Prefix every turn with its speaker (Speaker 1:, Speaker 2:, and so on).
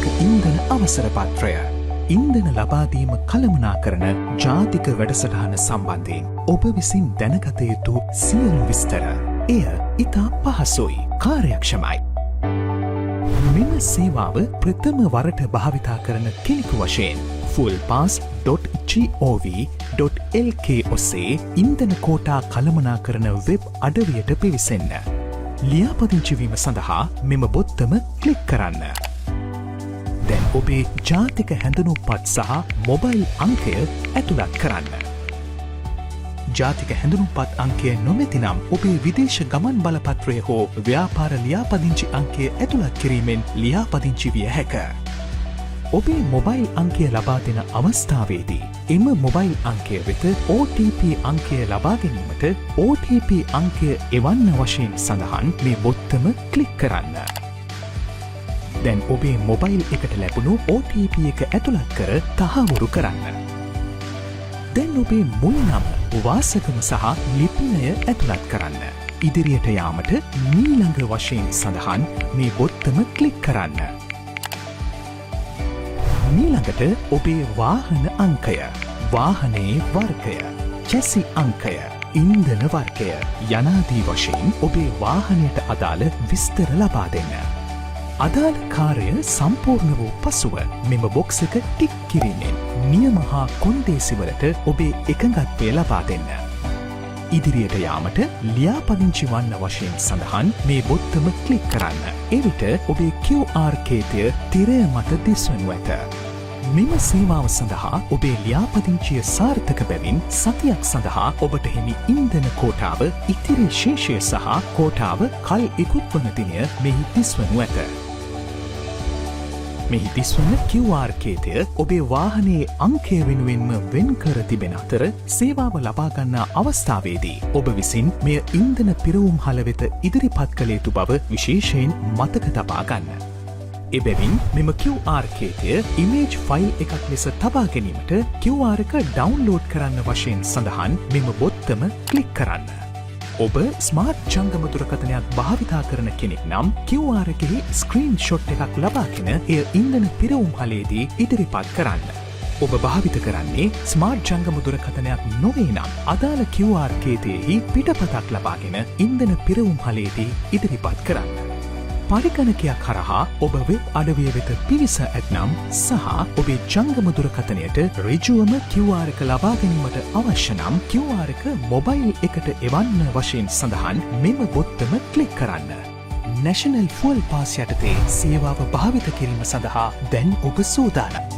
Speaker 1: ජාතික ඉන්ධන අවසර පත්‍රය. ඉන්ධන ලබා දීම කළමනාකරන ජාතික වැඩසටහන සම්බන්ධයෙන් ඔබ විසින් දැනගත යුතු සියලු විස්තර. එය ඉතා පහසුයි, කාර්යක්ෂමයි. මෙම සේවාව ප්‍රථම වරට භාවිතා කරන කෙනෙකු වශයෙන් fuelpass.gov.lk ඔස්සේ ඉන්ධන කෝටා කළමනාකරන වෙබ් අඩවියට පිවිසෙන්න. ලියාපදිංචි වීම සඳහා මෙම බොත්තම ක්ලික් කරන්න. දැන් ඔබේ ජාතික හැඳුනුම්පත් සහ මොබයිල් අංකය ඇතුළත් කරන්න. ජාතික හැඳුනුම්පත් අංකය නොමැතිනම් ඔබේ විදේශ ගමන් බලපත්‍රය හෝ ව්‍යාපාර ලියාපදිංචි අංකය ඇතුළත් කිරීමෙන් ලියාපදිංචි විය හැක. ඔබේ මොබයිල් අංකය ලබා දෙන අවස්ථාවේදී එම මොබයිල් අංකය වෙත OTP අංකය ලබා ගැනීමට OTP අංකය එවන්න වශයෙන් සඳහන් මේ බොත්තම ක්ලික් කරන්න. දැන් ඔබේ මොබයිල් එකට ලැබුණු OTP එක ඇතුළත් කර තහවුරු කරන්න. දැන් ඔබේ මුල් නම, වාසගම සහ ලිපිනය ඇතුළත් කරන්න. ඉදිරියට යාමට මීළඟ වශයෙන් සඳහන් මේ බොත්තම ක්ලික් කරන්න. මීළඟට ඔබේ වාහන අංකය, වාහනයේ වර්ගය, චැසි අංකය, ඉන්ධන වර්ගය යනාදී වශයෙන් ඔබේ වාහනයට අදාළ විස්තර ලබා දෙන්න. අදාළ කාර්යය සම්පූර්ණ වූ පසුව මෙම බොක්ස් එක ටික් කිරීමෙන් නියම හා කොන්දේසිවලට ඔබේ එකඟත්වය ලබා දෙන්න. ඉදිරියට යාමට ලියාපදිංචි වන්න වශයෙන් සඳහන් මේ බොත්තම ක්ලික් කරන්න. එවිට ඔබේ QR කේතය තිරය මත දිස්වනු ඇත. මෙම සේවාව සඳහා ඔබේ ලියාපදිංචිය සාර්ථක බැවින් සතියක් සඳහා ඔබට හිමි ඉන්ධන කෝටාව ඉතිරි ශේෂය සහ කෝටාව කල් ඉකුත් වන දිනය මෙහි දිස්වනු ඇත. මෙහි දිස්වන QR කේතය ඔබේ වාහනයේ අංකය වෙනුවෙන්ම වෙන් කර තිබෙන අතර, සේවාව ලබා ගන්නා අවස්ථාවේදී ඔබ විසින් මෙය ඉන්ධන පිරවුම් හල වෙත ඉදිරිපත් කළ යුතු බව විශේෂයෙන් මතක තබා ගන්න. එබැවින් මෙම QR කේතය ඉමේජ් ෆයිල් එකක් ලෙස තබා ගැනීමට QR එක ඩවුන්ලෝඩ් කරන්න වශයෙන් සඳහන් මෙම බොත්තම ක්ලික් කරන්න. ඔබ ස්මාර්ට් ජංගම දුරකථනයක් භාවිතා කරන කෙනෙක් නම් QR එකෙහි ස්ක්‍රීන් ෂොට් එකක් ලබාගෙන එය ඉන්ධන පිරවුම් හලේදී ඉදිරිපත් කරන්න. ඔබ භාවිත කරන්නේ ස්මාර්ට් ජංගම දුරකථනයක් නොවේ නම් අදාළ QR කේතයෙහි පිටපතක් ලබාගෙන ඉන්ධන පිරවුම් හලේදී ඉදිරිපත් කරන්න. පරිගණකයක් හරහා ඔබ වෙබ් අඩවිය වෙත පිවිස ඇත්නම් සහ ඔබේ ජංගම දුරකථනයට ඍජුවම QR එක ලබා ගැනීමට අවශ්‍ය නම් QR එක මොබයිල් එකට එවන්න වශයෙන් සඳහන් මෙම බොත්තම ක්ලික් කරන්න. නැෂනල් ෆුවල් පාස් යටතේ සේවාව භාවිත කිරීම සඳහා දැන් ඔබ සූදානම්.